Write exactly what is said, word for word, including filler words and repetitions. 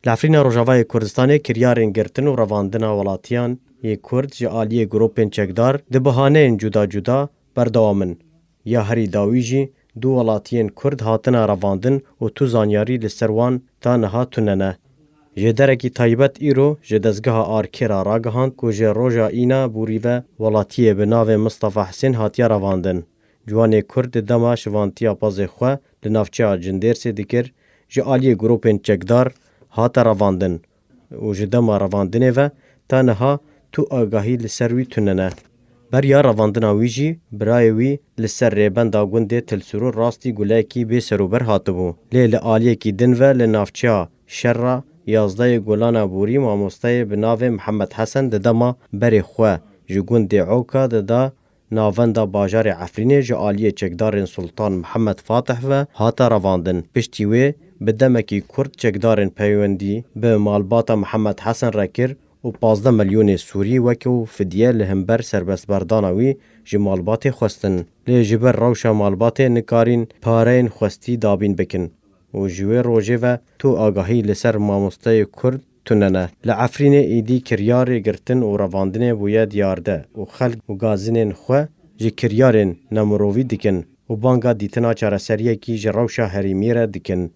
Li Efrîna Rojavayê Kurdistanê kiryarên girtin û revandina welatiyan yê Kurd ji aliyê grûpên çekdar di bihaneyên cuda cuda berdewam in. Ya herî dawî jî du welatiyên Kurd hatine revandin û tu zanyarî li ser wan ta niha tune ne. Ji derekî taybet îro ji dezgeha Arkê re ragihand ku ji roja Îna Bûrî ve welatiyê bi navê Mistefa Hisên hatiye revandin. Ciwanê Kurd di dema şivantiya pezê xwe li navçeya Cindêrsê dikir, ji aliyê grûpên çekdar hate revandin û ji dema revandinê ve ta niha tu agahî li ser wî tune ne. Beriya revandina wî jî birayê wî li ser rêbenda gundê Tilsûrû rastî gulekî bê serûber hatibû. Lê li aliyekî din ve li navçeya Şerra yazdehê Gulana Bûrî mamosteyê bi navê Mihemed Hesen di dema berê xwe ji gundê Oka dida navenda bajarê Efrînê ji aliyê çekdarên Sultan Mihemed Fatih ve hate revandin. Piştî wê bi demekî kurt çekdarên peywendî bi malbata Mihemed Hesen re kir û pazdeh milyonê sûrî wekî fidye li hember serbestberdana wî ji malbatê xwestin. Lê ji ber rewşa malbatê nikarîn pareyên xwestî dabîn bikin û ji wê rojê ve tu agahî li ser mamosteyê Kurd tune ne. Li Efrînê êdî kiryarê girtin û revandinê bûye diyarde û xelk û gazinên xwe ji kiryarên nemirovî dikin û banga dîtina çareseriyekî ji rewşa herêmî re dikin.